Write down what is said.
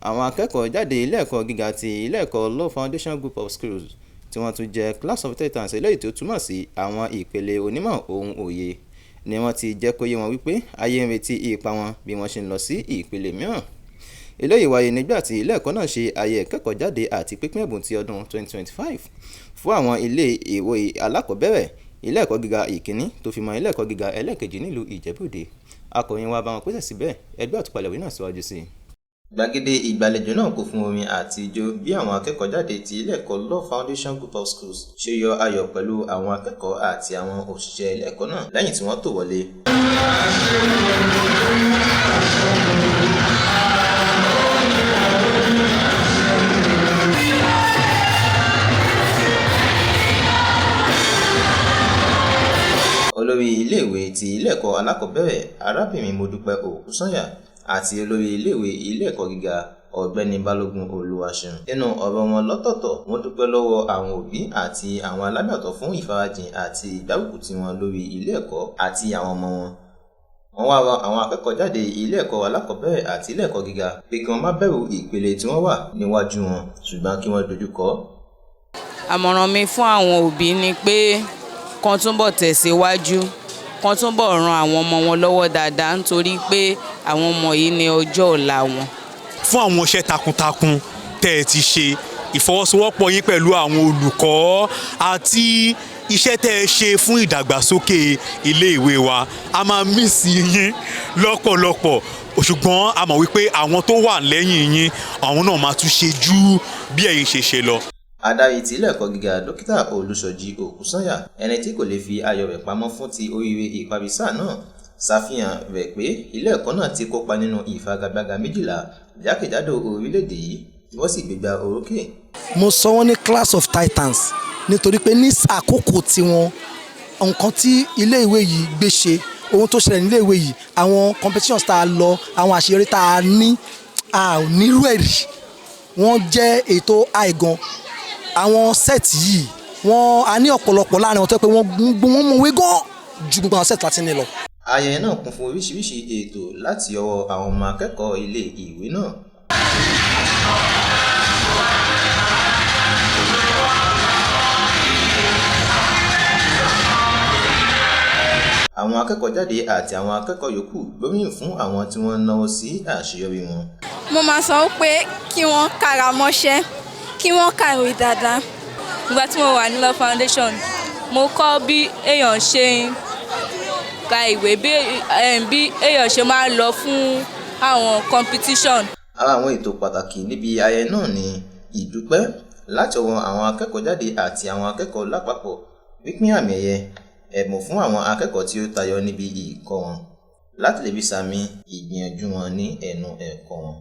Àwọn akẹ́kọ̀ọ́ jáde ilé ẹ̀kọ́ gíga ti ilé ẹ̀kọ́ Law Foundation Group of Schools, tí wọ́n tún jẹ́ Class of Titans, eléyìí tí ó túmọ̀ sí àwọn ìpele onímọ̀ ohun òye, ni wọ́n ti jẹ́ kó yé wọn wípé ayé ń retí ipa wọn bí wọ́n ṣe ń lọ sí ìpele mìíràn. Eléyìí wáyé nígbà tí ilé ẹ̀kọ́ náà ṣe ayẹyẹ ìkẹ́kọ̀ọ́jáde àti pínpín ẹ̀bùn ti ọdún 2025 fún àwọn ilé ìwé alákọ̀ọ́bẹ̀rẹ̀, ilé ẹ̀kọ́ gíga ìkíní tó fi mọ́ ilé ẹ̀kọ́ gíga ẹlẹ́ẹ̀kejì nílùú Ìjẹ̀bú-Òde. Akọ̀ròyìn wa bá wọn pèsè síbẹ̀, ẹgbẹ́ àtúpalẹ̀ ìwé náà síwájú sí i. Gbàgede ìgbàlejò náà kún fún orin àti ijó bí àwọn akẹ́kọ̀ọ́ jáde ti ilé ẹ̀kọ́ Law Foundation Group of Schools ṣe yọ ayọ̀ pẹ̀lú àwọn akẹ́kọ̀ọ́ àti àwọn òṣìṣẹ́ ilé ẹ̀kọ́ náà lẹ́yìn tí wọ́n tò wọlé. Olórí iléèwé ti ilé ẹ̀kọ́ alákọ̀ọ́bẹ̀rẹ̀, Arábìnrin Modúpẹ́ Òkúsànyà, àti olórí iléèwé ilé ẹ̀kọ́ gíga, Ọ̀gbẹ́ni Balógun Olúwaṣeun, nínú ọ̀rọ̀ wọn lọ́tọ̀ọ̀tọ̀, wọ́n dúpẹ́ lọ́wọ́ àwọn òbí àti àwọn alágbàtọ́ fún ìfarajìn àti ìgbárùkùtì wọn lórí ilé ẹ̀kọ́ àti àwọn ọmọ wọn. Wọ́n wá rọ àwọn akẹ́kọ̀ọ́ jáde ilé ẹ̀kọ́ alákọ̀ọ́bẹ̀rẹ̀ àti ilé ẹ̀kọ́ gíga pé kí wọ́n má bẹ̀rù ìpele tí wọ́n wà níwájú wọn, ṣùgbọ́n kí wọ́n dojú kọ. Àmọ̀ràn mi fún àwọn òbí ni pé kán túbọ̀ tẹ̀síwájú, kán túbọ̀ ran àwọn ọmọ wọn lọ́wọ́ dáadáa, nítorí pé àwọn ọmọ yìí ní ọjọ́ ọ̀la wọn. Fún àwọn iṣẹ́ takuntakun tẹ́ ẹ ti ṣe, ìfọwọ́sowọ́pọ̀ yín pẹ̀lú àwọn olùkọ́ àti iṣẹ́ tẹ́ ẹ ṣe fún ìdàgbàsókè iléèwé wa, a máa miss yín lọ́pọ̀lọpọ̀, ṣùgbọ́n a mọ̀ wípé àwọn tó wà lẹ́yìn yín, àwọn náà máa tún ṣe ju bí ẹ̀yin ṣe ṣe lọ. Adarí ti ilé ẹ̀kọ́ gíga, Dókítà Olúṣọjí Òkúsànyà, ẹni tí kò lè fi ayọ̀ rẹ̀ pamọ́ fún ti oríire ìparí sáà náà, ṣàfihàn rẹ̀ pé ilé ẹ̀kọ́ náà ti kópa nínú ìfagagbága 12 jákèjádò orílẹ̀-èdè yìí, tí wọ́n sì gbégbá orókè. Mo sọ wọ́n ní Class of Titans nítorí pé ní àkókò tiwọn, nǹkan tí iléèwé yìí gbé ṣe, ohun tó ṣẹlẹ̀ níléèwé yìí, àwọn competitions tá a lọ, àwọn àṣeyọrí tá a ní, a ò nírú ẹ̀ rí. Wọ́n jẹ́ ètò àìgan àwọn set yìí. Wọ́n a ní ọ̀pọ̀lọpọ̀ láàrin wọn tó yẹ pé wọ́n mọ̀wé gan ju gbogbo àwọn set láti ní lọ. Ayẹyẹ náà kún fún oríṣiríṣi ètò láti ọwọ́ àwọn ọmọ akẹ́kọ̀ọ́ ilé ìwé náà. Àwọn akẹ́kọ̀ọ́ jáde àti àwọn akẹ́kọ̀ọ́ yòókù gbóríyìn fún àwọn tí wọ́n náwó sí àṣeyọrí wọn. Mo máa sọ pé kí wọ́n kára mọ́ṣẹ́, kí wọ́n kàwé dáadáa. Ìgbà tí mo wà ní Law Foundation, mo kọ́ bí èèyàn ṣe ń ka ìwé, bí èèyàn ṣe máa ń lọ fún àwọn competition. Ara àwọn ètò pàtàkì níbi ayẹyẹ náà ni ìdúpẹ́ láti ọwọ́ àwọn akẹ́kọ̀ọ́ jáde àti àwọn akẹ́kọ̀ọ́ lápapọ̀, pínpín àmì ẹ̀yẹ, ẹ̀bùn fún àwọn akẹ́kọ̀ọ́ tí ó tayọ níbi ìkọ́ wọn láti lè fi sàmì ìgbìyànjú wọn ní ẹnu ẹ̀kọ́ wọn.